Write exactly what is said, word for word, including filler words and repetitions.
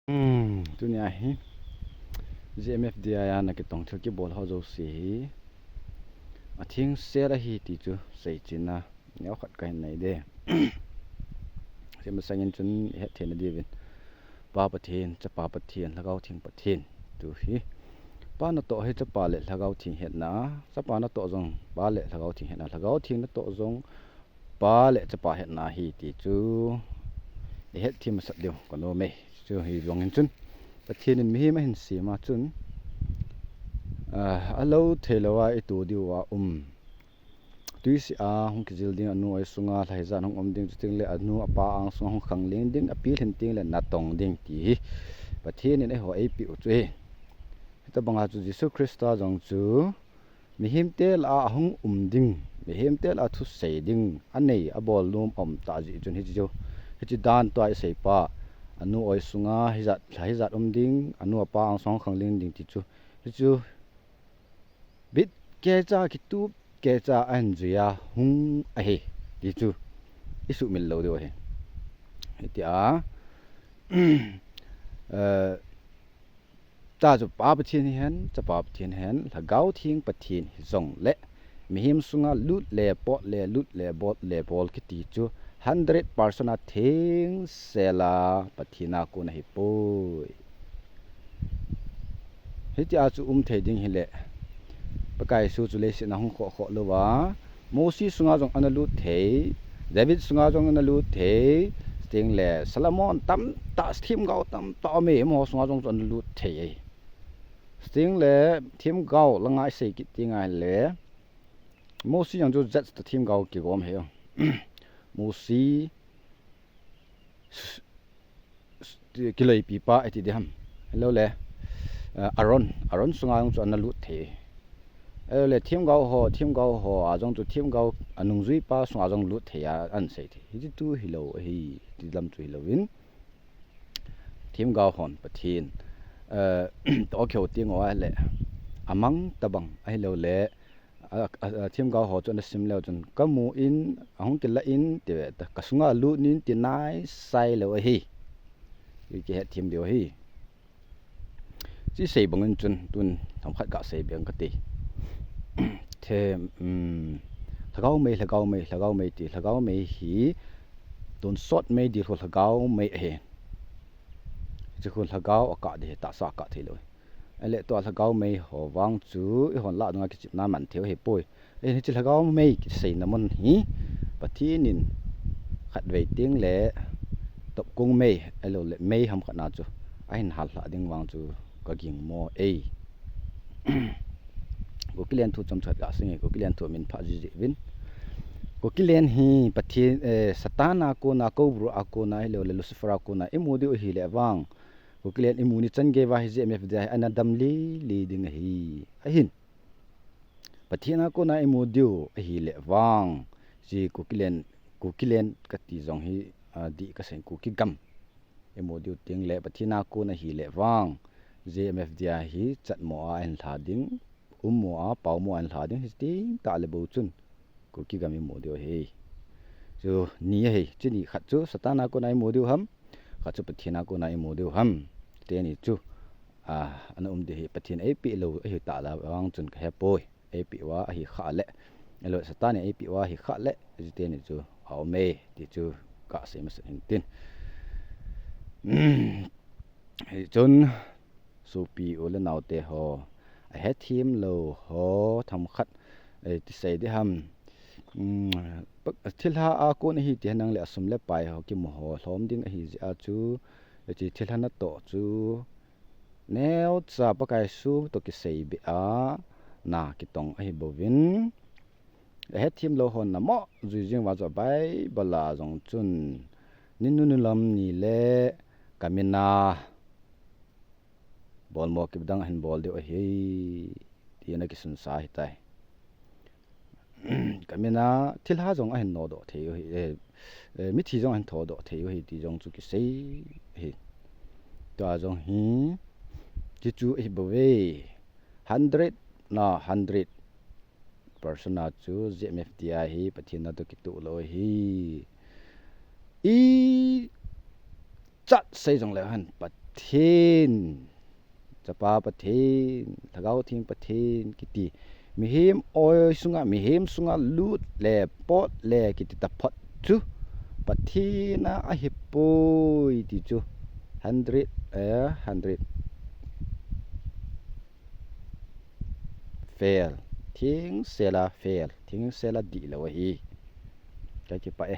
Hmm, tunia hi G M F D I a na kitong thil kibol ho jouse hi atheng sel ahi ti chu seichena neokhat kahin nei de. Hiche masangin chun ihet theina diuvin Pa Pathen, Chapa Pathen, Lhagao Theng Pathen, tu hi Pa natoh hi Chapa le Lhagao Theng hetna, Chapa natoh jong Pa le Lhagao Theng hetna, Lhagao Theng natoh jong Pa le Chapa hetna ahi ti chu ihet them masat diu kanom e. Chu hi jong hin chun Pathen in mihem ahin sem a chun, ah, alou thei louva ito diuva um. Tuisih a hung kijil ding, anu oi sunga lhaijat hung um ding, chuteng le anu apa ang sunga hung khanglen ding, apilhin teng le natong ding ti hi Pathen in eiho eipeh u chu hi. Hitabanga chu Jesu Christa jong chu mihemte lah a ahung um ding, mihemte lah a thusei ding, anei abol nom aum tah jeh chun hiche chu, hiche dan tua isei pa, anu oi sunga hijat, lhaijat um ding, anu apa ang sunga hung khanglen ding ti chu, hichu bit kecha, kitup kecha ahin jui a hung ahi ti chu isuhmil lou diu ahi. Hitia, eh, ta chu Pa Pathen hihen, Chapa Pathen hihen, Lhagao Theng Pathen hijongle, mihem sunga lut le pot le, lut le bol le bol kiti chu hundred percent a thengsel a Pathen a kon ahipoi. Hitia chu um thei ding hile, Pakai Jesu chu leiset a hung khoh khoh louva, Mosi sunga jong ana lut thei, David sunga jong ana lut thei, chuteng le Solomon tamtah, themgao tamtah aume, amaho sunga jong chu ana lut thei ahi. Chuteng le themgao langa isei kit teng ahile, Mosi jong chu judge toh themgao kigom ahi. Mosi kiloipi pa iti ding ham. Ahilou le, eh, Aaron, Aaron sunga jong chu ana lut thei. Ahilou le themgao ho, themgao ho a jong chu themgao anungjui pa sunga jong lut thei a ana sei thei. Hiche tu hilou ahi, ti lam chu hilouvin, themgao hon Pathen, eh, toh kihou teng u ahile, amang tabang ahilou le, a, a, a, themgao ho chu ana sim leu chun, kamu in, ahung kilah in, ti ve ta, kasunga lut in, ti naisai lou ahi. Hi kihet them diu ahi. Hiche sei bangin chun, tun themkhat kasei beng kati. Them, um, Lhagao mei, Lhagao mei, Lhagao mei ti, Lhagao mei hi, tonsot mei ding khu Lhagao mei ahi. Hiche khu Lhagao akah ding ahi, tahsa akah thei lou. Ahile tua Lhagao mei ho vang chu eihon lah dunga kichepna man thei u ahipoi. Ahin hiche Lhagao mei kiseina mun hi Pathen in khatvei teng le topkong mei, ahilou le mei ham khat na chu ahin hal lhah ding vang chu kaging mo e. Kukilen thu chomcha khat kasei inge, Kukilen thu min pha jiji uvin. Kukilen hi Pathen, eh, Satan a kona, Cobra a kona, ahilou le Lucifer a kona imu diu ahile vang, Kukilen imu ni chan geiya hi G M F D I hi ana dam lele ding ahi. Ahin, Pathen a kona imu diu ahile vang, hiche Kukilen, Kukilen kati jong hi, ah, dih kasei, Kuki gam imu diu teng le Pathen a kon ahile vang, G M F D I hi chatmo a ahin lha ding, ummo a, paomo a ahin lha ding, hiche teng tah le bou chun Kuki gam imu diu ahi. Chu ni ahi, hiche ni khat chu Satan a kona imu diu ham, khat chu Pathen a kona imu diu ham. Teni chu, a, ana um ding ahi, Pathen eipeh lou ahi tah le vang chun kahepoi. Eipeh uva ahi khah le, ahilou Satan in eipeh uva ahi khah le, hiche teni chu aume ti chu kasei masat in tin. Hichun, sopi u le naote ho, ahethem lou ho themkhat, eh, ti sei ding ham. Um, pa-, thilha a kon ahi ti henlang le asum le pai ho kimu ho lhom ding ahi jeh a chu, hiche thilha natoh chu neocha Pakai Jesu toh kisei beh a na kitong ahi bouvin. Ahethem lou hon namo jui jing uva chu Bible a jong chun, ninu nulam ni le kamin a bolmo kibang dang ahin bol diu ahi, ti ana kisunsa ahitai. Kamin a thilha jong ahin nodoh thei u ahi, eh, eh, mithi jong ahin thodoh thei u ahi ti jong chu kisei ahi. Tua jong hi, hichu ahi bouve. Hundred na hundred percent a chu G M F D I hi Pathen a toh kitoh lou ahi. Ichat sei jong leu hen, Pat-, Pathen, Chapa Pathen, Lhagao Theng Pathen kiti, mihem oi sunga, mihem sunga lut le, pot le kiti taphot chu Pathen a ahipoi ti chu. Hundred, eh, hundred. Fail. Thengsel a fail. Thengsel a dihlou ahi. Ka kipah e.